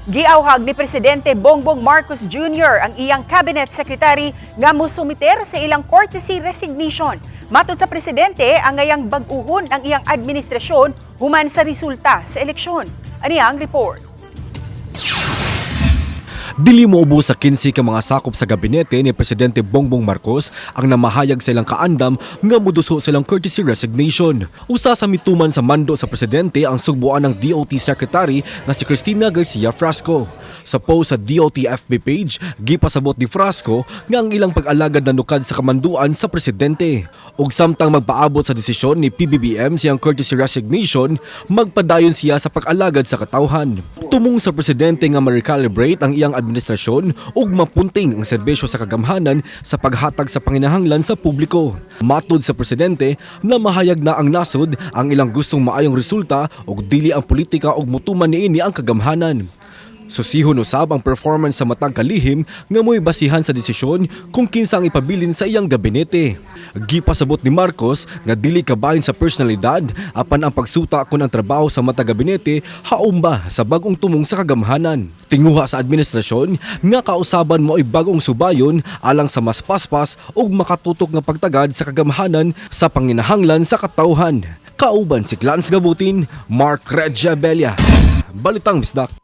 Giawhag ni Presidente Bongbong Marcos Jr. ang iyang cabinet secretary nga musumiter sa ilang courtesy resignation. Matod sa presidente, angayang bag-uhon ang iyang administrasyon human sa resulta sa eleksyon. Ani ang report. Dili moubos sa 15 ka mga sakop sa gabinete ni Presidente Bongbong Marcos ang namahayag sa ilang kaandam nga muduso sa ilang courtesy resignation. Usa sa mituman sa mando sa presidente ang sugboan ng DOT Secretary nga si Cristina Garcia Frasco. Sa post sa DOT FB page, gipasabot ni Frasco nga ang ilang pag-alagad nanukad sa kamanduan sa presidente. Ug samtang magpaabot sa desisyon ni PBBM siyang courtesy resignation, magpadayon siya sa pag-alagad sa katawhan. Tumong sa presidente nga ma-recalibrate ang iyang administrasyon ug mapunting ang serbisyo sa kagamhanan sa paghatag sa panginahanglan sa publiko. Matod sa presidente na mahayag na ang nasod ang ilang gustong maayong resulta ug dili ang politika ug mutuman niini ang kagamhanan. Susihon usab ang performance sa matag kalihim nga mo'y basihan sa desisyon kung kinsa ang ipabilin sa iyang gabinete. Gipasabot ni Marcos nga dili kabalin sa personalidad apan ang pagsuta kon ang trabaho sa matag gabinete haumba sa bag-ong tumong sa kagamhanan. Tinguha sa administrasyon nga kausaban mo ay bag-ong subayon alang sa mas paspas ug makatutok nga pagtagad sa kagamhanan sa panginahanglan sa katawhan. Kauban si Lance Gabutin, Mark Regia Bella. Balitang Bisdak.